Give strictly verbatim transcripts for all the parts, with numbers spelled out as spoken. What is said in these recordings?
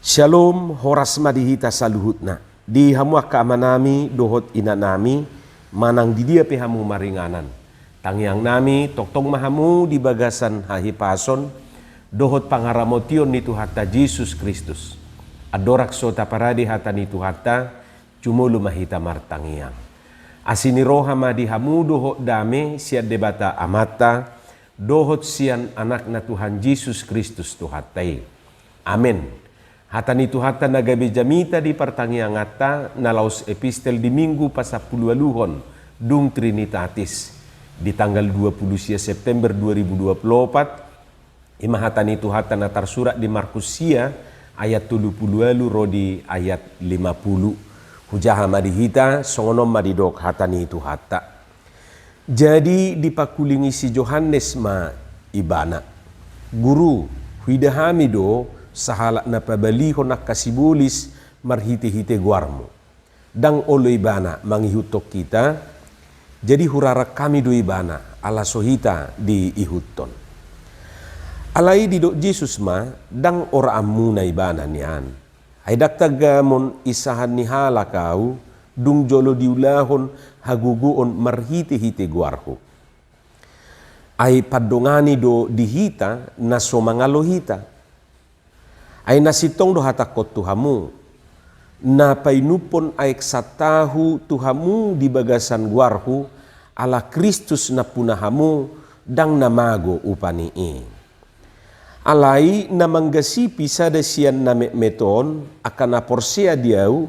Syalom, horas ma di hita saluhutna. Di hamu angka amanami dohot inanami, manang di dia pe hamu maringanan. Tangiangnami, tongtong ma hamu di bagasan hahipason dohot pangaramotion ni Tuhanta Jesus Kristus. Andorang so taparade hata ni Tuhanta, jumolo ma hita martangiang. Asi ni roha ma di hamu dohot dame sian Debata Amanta, dohot sian Anakna Tuhan Jesus Kristus Tuhanta i. Amen. Hata ni Tuhanta na gabe jamita di partangianganta na laos epistel di Minggu pasampuluualuhon, dung Trinitatis, di tanggal dua puluh sia September dua ribu dua puluh opat, ima hata ni Tuhanta na tarsurat di Markus sia, ayat tolu puluh ualu ro di ayat lima puluh. Hujaha ma di hita, songon on ma didok hata ni Tuhanta. Jadi dipangkulingi si Johannes ma ibana, "Guru, huida hami do sahalak na pabalihon angka sibolis marhitehite goarmu." Ndang olo ibana mangihuthon hita, jadi hurarang hami do ibana, ala so hita diihuthon. Alai didok Jesus ma, "Ndang oraanmuna ibana nian. Ai ndang tagamon insahan ni halak ahu, dung jolo diulahon hagogoon marhitehite goarhu. Ai pandongani do di hita na so mangalo hita. Ai na sintong do hatangkon tu hamu, na painumhon aek santahu tu hamu di bagasan goarhu, ala Kristus nampuna hamu, ndang na mago upani i. Alai na manggasipi sada sian na metmet on, angka na porsea di ahu,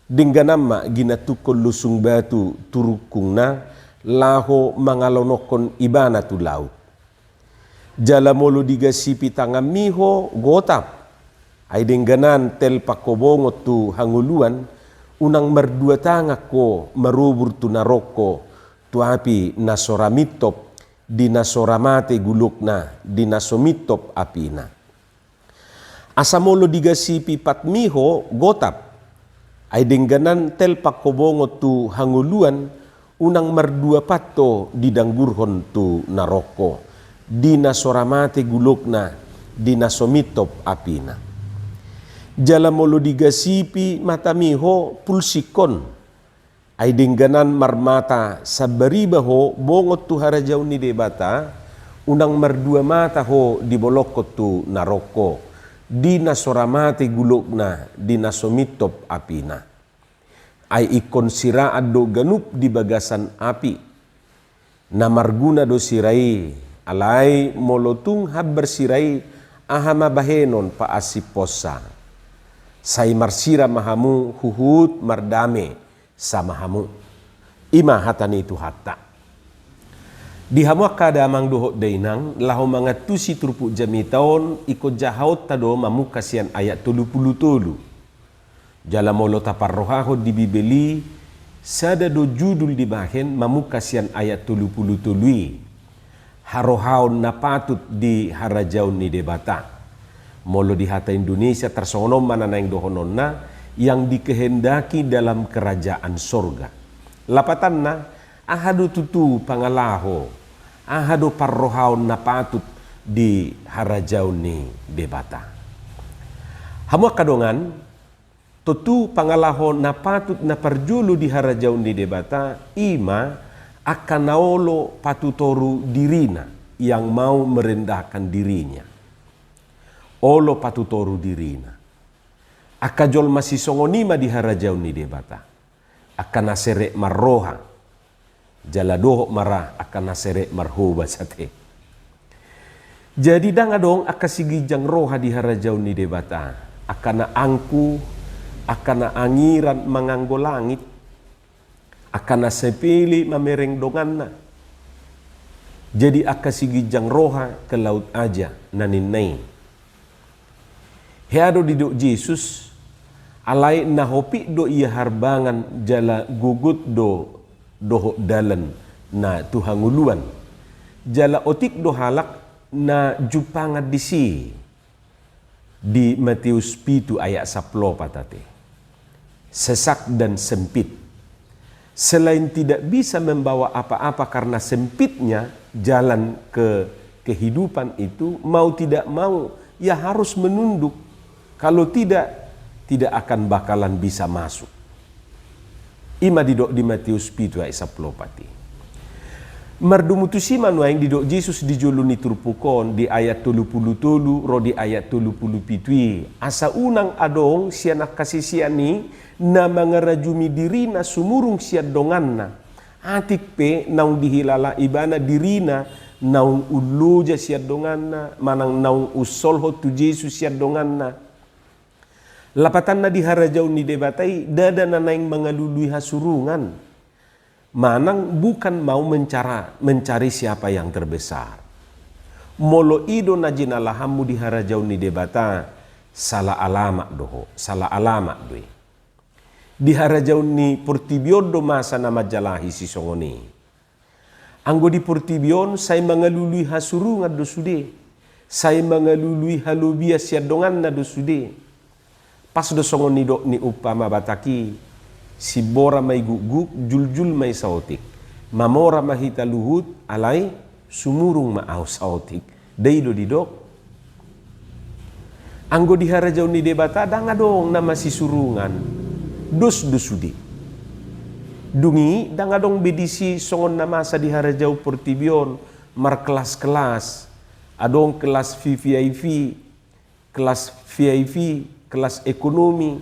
dengganan ma ginantunghon lusung batu tu rungkungna, laho mangalonokhon ibana tu laut. Jala molo digasipi tanganmi ho, gotap. Ai dengganan telpang ho bongot tu hangoluan, unang mardua tangan ho marobur tu narongko, tu api na so ra mintop, di na so ra mate gulokna, di na so mintop apina. Asa molo digasipi patmi ho, gotap. Ai dengganan telpang ho bongot tu hangoluan, unang mardua pat ho didanggurhon tu narongko, di na so ra mate gulokna, di na so mintop apina. Jala molo digasipi matami ho, pulsikhon. Ai dengganan marmata sambariba ho bongot tu harajaon ni Debata, unang mardua mata ho dibolongkon tu narongko, di na so ra mate gulokna, di na so mintop apina. Ai ingkon siraan do ganup di bagasan api. Na marguna do sira i, alai molo tung hambar sira i, aha ma bahenon paasiphonsa? Sai marsira ma hamu huhut mardame sama hamu." Ima hata ni Tuhanta. Di hamu angka damang dohot dainang, laho mangantusi turpuk jamita on, ingkon jahaonta do mamungka sian ayat tolu puluh tolu. Jala molo taparrohahon di Bibel i, sada do judul dibahen mamungka sian ayat tolu puluh tolu i, harohaon na patut di harajaon ni Debata. Molo di hata Indonesia tarsongon on ma na naeng dohononna, yang dikehendaki dalam kerajaan sorga. Lapatanna, aha do tutu pangalaho, aha do parrohaon na patut di harajaon ni Debata? Hamu angka dongan, tontu pangalaho na patut na parjolo di harajaon ni Debata, ima angka na olo patutoru dirina, yang mau merendahkan dirinya. Olo patutoru dirina. Angka jolma sisongon i ma di harajaon ni Debata. Angka na serep marroha. Jala dohot ma ra angka na serep marhobas ate. Jadi ndang adong angka siginjang roha di harajaon ni Debata. Angka na angkuh, angka na angiran manganggo langit, angka na sepele mamereng donganna. Jadi angka siginjang roha ke laut aja na ninna i. Hea do didok Jesus, alai na hopit do ia harbangan jala gogot do dohot dalan na tu hangoluan. Jala otik do halak na jumpangan disi. Di Matius pitu ayat sampulu opat ate. Sesak dan sempit. Selain tidak bisa membawa apa-apa karena sempitnya jalan ke kehidupan itu, mau tidak mau, ia harus menunduk. Kalau tidak, tidak akan bakalan bisa masuk. I ma didok di Matius pitu ayat sampulu opat i. Mardomu tusi ma nuaeng didok Jesus di jolo ni turpuk on, di ayat tolu pulu tolu ro di ayat tolu pulu pitu i. Asa unang adong sian angka sisean i na mangarajumi dirina sumurung sian donganna. Atik pe naung dihilala ibana dirina naung umloja sian donganna, manang naung umsolhot tu Jesus sian donganna. Lapatanna di harajaon ni Debata i ndada na naeng mangalului hasurungan. Manang bukan mau mencara, mencari siapa yang terbesar. Molo i do na jinalahanmu di harajaon ni Debata, salah alamat do ho, salah alamat do i. Di harajaon ni portibi on do masa na manjalahi sisongon i. Anggo di portibi on sai mangalului hasurungan do sude, sai mangalului halobian sian donganna do sude. Pas do songon nidok ni umpama Batak i, simbora ma i gukguk, juljul ma i saotik. Mamora ma hita luhut, alai sumurung ma ahu saotik. Dai do didok. Anggo di harajaon ni Debata ndang adong na masisurungan. Dos do sude. Dung i ndang adong be disi songon na masa di harajaon portibi on markelas-kelas. Adong kelas V V I P, kelas V I P, kelas ekonomi,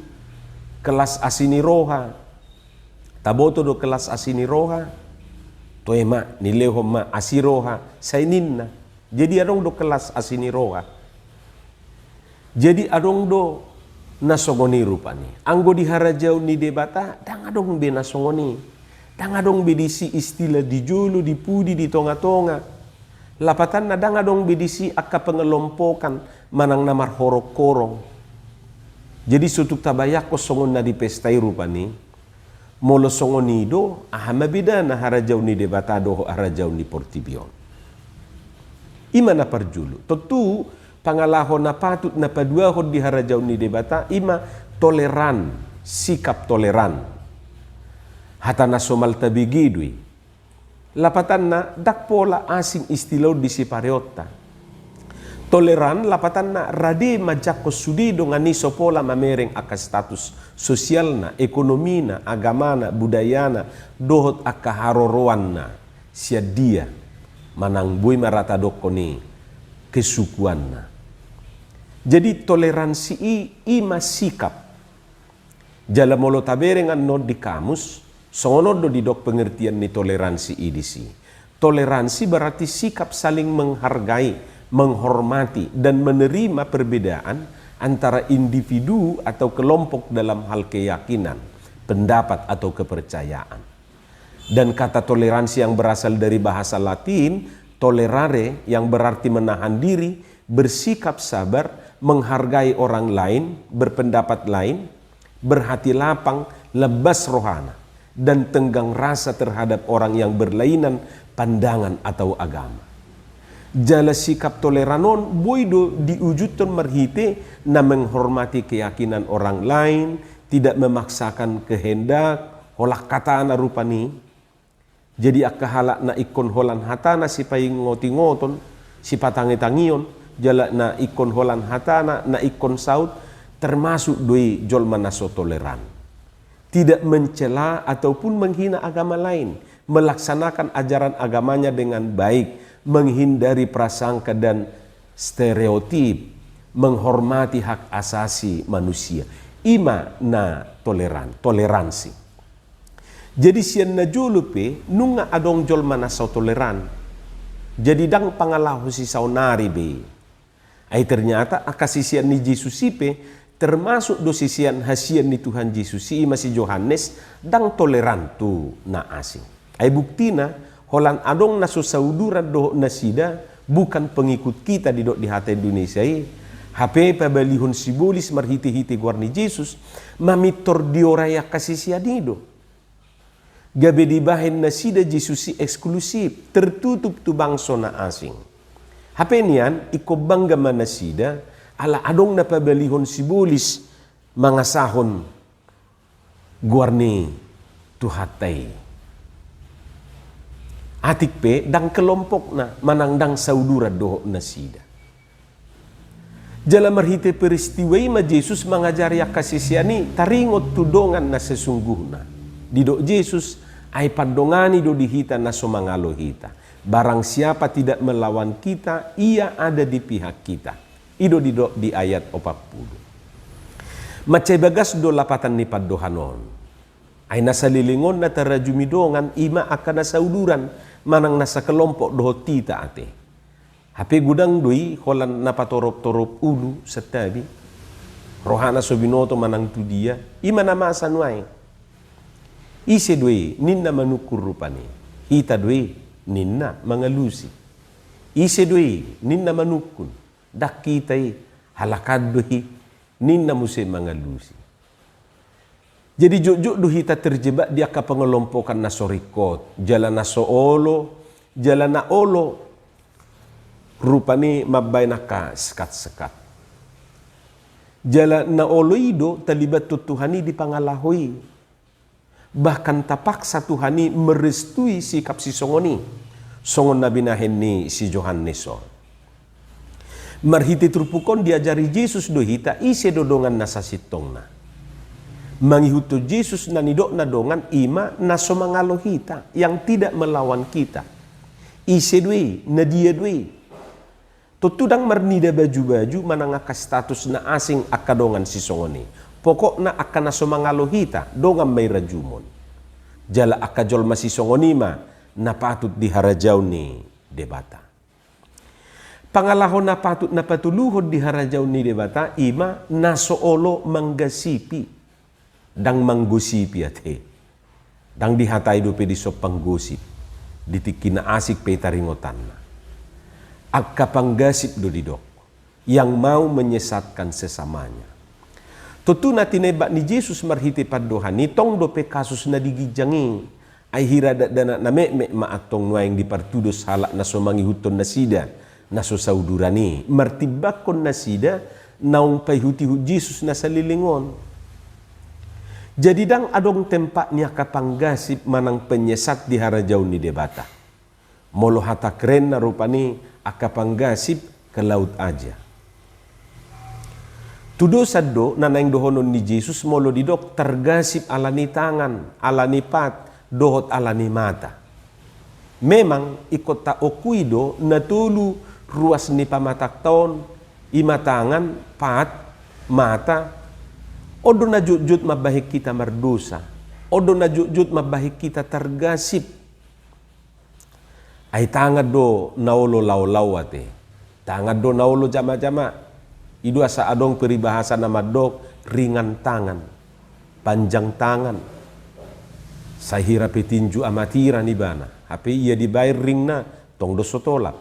kelas asi ni roha. Taboto do kelas asi ni roha? Toe ma, nilehon ma asi roha, sai ninna. Jadi adong do kelas asi ni roha. Jadi adong do na songon i rupani. Anggo di harajaon ni Debata, ndang adong be na songon i. Ndang adong be disi istilah di jolo, di pudi, di tonga-tonga. Lapatanna ndang adong be disi angka pengelompokan manang na marhorong-horong. Jadi so tung tabayangkon songon na di pesta i rupani, molo songon i do, aha ma bedana harajaon ni Debata dohot harajaon ni portibi on? I ma na parjolo. Tontu pangalaho na patut na paduahon di harajaon ni Debata i ma toleran, sikap toleran. Hata na somal tabege do i. Lapatanna, ndang pola asing istilah on di sipareonta. Toleran lapatanna rade manjangkon sude dongan i so pola mamereng angka status sosialna, ekonomina, agamana, budayana, dohot angka haroroanna sian dia, manang boi ma ra tadokkon i kesukuanna. Jadi toleransi i, i ma sikap. Jala molo tabereng annon di kamus, songon on do didok pengertian ni toleransi i disi. Toleransi berarti sikap saling menghargai, menghormati, dan menerima perbedaan antara individu atau kelompok dalam hal keyakinan, pendapat, atau kepercayaan. Dan kata toleransi yang berasal dari bahasa Latin, tolerare, yang berarti menahan diri, bersikap sabar, menghargai orang lain, berpendapat lain, berhati lapang, lebas rohana, dan tenggang rasa terhadap orang yang berlainan pandangan atau agama. Jala sikap toleran on boi do diujuthon marhite na menghormati keyakinan orang lain, tidak memaksakan kehendak, holan hatana rupani. Jadi angka halak na ingkon holan hatana sipaingot-ingoton, sipatangi-tangion, jala na ingkon holan hatana na ingkon saut, termasuk do i jolma na so toleran. Tidak mencela ataupun menghina agama lain, melaksanakan ajaran agamanya dengan baik, menghindari prasangka dan stereotip, menghormati hak asasi manusia. I ma na toleran, toleransi. Jadi sian na jolo pe nunga adong jolma na so toleran. Jadi ndang pangalaho sisaonari be. Ai ternyata angka sisean ni Jesus i pe, termasuk do sisean hasian ni Tuhan Jesus i, i ma si Johannes, ndang toleran tu na asing. Ai buktina, holan adong na so sauduran dohot nasida, bukan pengikut kita didok di hata Indonesia i, hape pabalihon sibolis marhite-hite goar ni Jesus, mamintor diorai angka sisean i do. Gabe dibahen nasida Jesus i eksklusif, tertutup tu bangso na asing. Hape nian, ingkon bangga ma nasida, ala adong na pabalihon sibolis mangasahon goar ni Tuhanta i. Atik pe, ndang kelompokna, manang ndang sauduran dohot nasida. Jala marhite peristiwa i ma Jesus mangajari angka sisean i taringot tu dongan na sesungguhna. Didok Jesus, ai pandongani do di hita na so mangalo hita. Barang siapa tidak melawan kita, ia ada di pihak kita. I do didok di ayat opat pulu. Mansai bagas do lapatan ni pandohan on. Ai na saleleng on na tarajumi dongan i ma angka na sauduran, manang na sakelompok dohot hita ate. Hape godang do i holan na patoroptorop ulu santabi. Rohana so binoto manang tu dia, i ma na masa nuaeng. Ise do i ninna manungkun rupani. Hita do i ninna mangalusi. Ise do i ninna manungkun. Ndang hita i, halak an do i ninna muse mangalusi. Jadi jotjot do hita terjebak di angka pengelompokan na so ringkot, jala na so olo, jala na olo rupani mambaen angka sekat-sekat. Jala na olo i do talibat tu Tuhan i di pangalaho i. Bahkan tapaksa Tuhan i merestui sikap sisongon i. Songon na binahen ni si Johannes on. Marhite turpuk on diajari Jesus do hita ise do dongan na sasintongna. Mangihuthon Jesus na nidokna dongan i ma na so mangalo hita, yang tidak melawan kita. Ise do i, na dia do i. Tontu ndang marnida baju-baju manang angka status na asing angka dongan sisongon i. Pokokna angka na so mangalo hita, dongan ma i rajumon. Jala angka jolma sisongon i ma na patut di harajaon ni Debata. Pangalaho na patut na patuluhon di harajaon ni Debata i ma na so olo manggasipi. Ndang manggosipi ate. Ndang dihatai dope dison panggosip. Di tingki na asing pe taringotanna. Angka panggasip do didok. Yang mau menyesatkan sesamanya. Tontu na tinembak ni Jesus marhite pandohan i tong dope kasus na di ginjang i. Ai hira dakdanak na metmet ma antong nuaeng dipartudos halak na so mangihuthon nasida, na so sauduran i, martimbangkon nasida naung paihutihut Jesus na saleleng on. Jadi ndang adong tempat ni angka panggasip manang penyesat di harajaon ni Debata. Molo hata kerenna rupani angka panggasip ke laut aja. Tudosan do na naeng dohonon ni Jesus molo didok targasip ala ni tangan, ala ni pat, dohot ala ni mata. Memang ingkon taongkui do na tolu ruas ni pamatangta on, i ma tangan, pat, mata. On do na jotjot mambahen hita mardosa. On do na jotjot mambahen hita targasip. Ai tangan do na olo laolao ate. Tangan do na olo jamajama. I do asa adong peribahasa na mandok ringan tangan, panjang tangan. Sai hira pe tinju amatiran ibana, hape ia dibaen ringna tong do so tolap.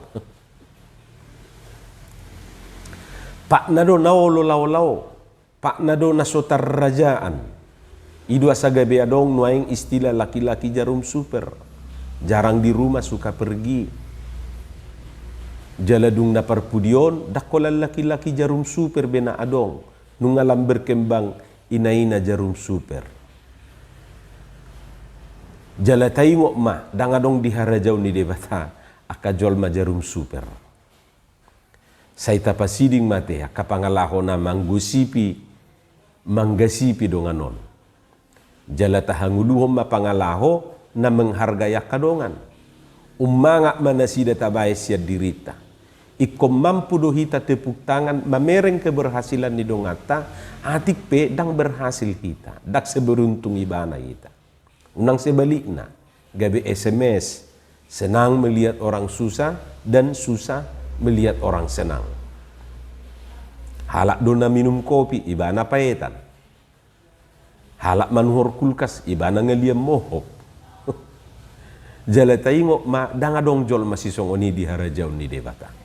Patna do na olo laolao. Patna do na so tarrajaan. I do asa gabe adong nuaeng istilah laki-laki jarum super. Jarang di rumah, suka pergi. Jala dung na parpudi on, ndang holan laki-laki jarum super be na adong. Nunga lam berkembang ina-ina jarum super. Jala taingot ma, ndang adong di harajaon ni Debata angka jolma jarum super. Sai tapasiding ma ate angka pangalaho na manggosipi, manggasipi dongan on. Jala tahangoluhon ma pangalaho na menghargai angka dongan. Ummangap ma nasida tabaen sian dirinta. Ingkon mampu do hita tepuk tangan mamereng keberhasilan ni donganta, atik pe ndang berhasil hita, ndang seberuntung ibana hita. Unang sebalikna, gabe S M S, senang melihat orang susah dan susah melihat orang senang. Halak do na minum kopi, ibana paetan. Halak manuhor kulkas, ibana ngalian mohop. Jala taingot ma, ndang adong jolma sisongon i di harajaon ni Debata.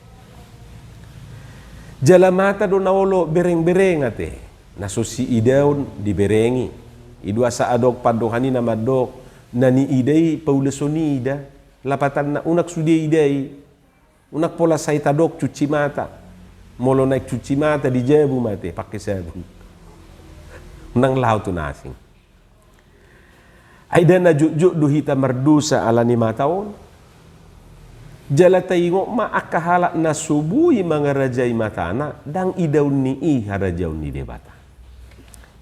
Jala mata do na olo bereng-bereng ate. Na so siidaon diberengi. I do asa adong pandohan i na mandok, na niida i paulashon ida, lapatanna unang sude ida i. Unang pola sai tadok cuci mata. Molo naeng cuci mata di jabu ma ate, pake sabun. Unang laho tu na asing. Ai ndang na jotjot do hita mardosa ala ni mata on. Jala taingot ma angka halak na so boi mangarajai matana, ndang idaon ni i harajaon ni Debata.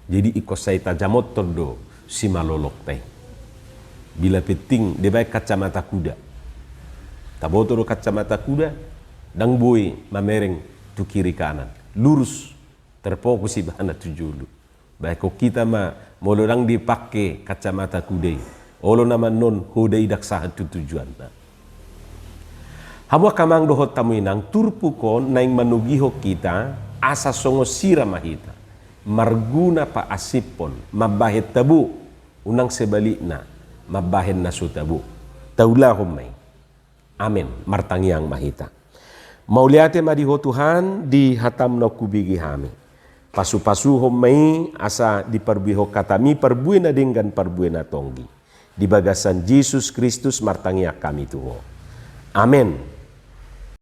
Jadi ingkon sai tajamothon do simalolokta i. Bila penting dibaen kacamata kuda. Taboto do kacamata kuda, ndang boi mamereng tu kiri kanan. Lurus, terfokus ibana tu jolo. Baen hita ma molo ndang dipake kacamata kuda i. Olo nama non ho da i ndang sahat tu tujuanna. Hamu angka amang dohot hamu inang, turpuk on naeng manogihon hita, asa songon sira ma hita. Marguna paasiphon, mambahen tabo, unang sebalikna, mambahen na so tabo. Taulahon ma i. Amen. Martangiang ma hita. Mauliate ma di Ho Tuhan, di hatam na hubege hami. Pasupasuhon ma i, asa diparbuehon hatami parbue na denggan parbue na tonggi. Di bagasan Jesus Kristus martangiang hami tu Ho. Amen.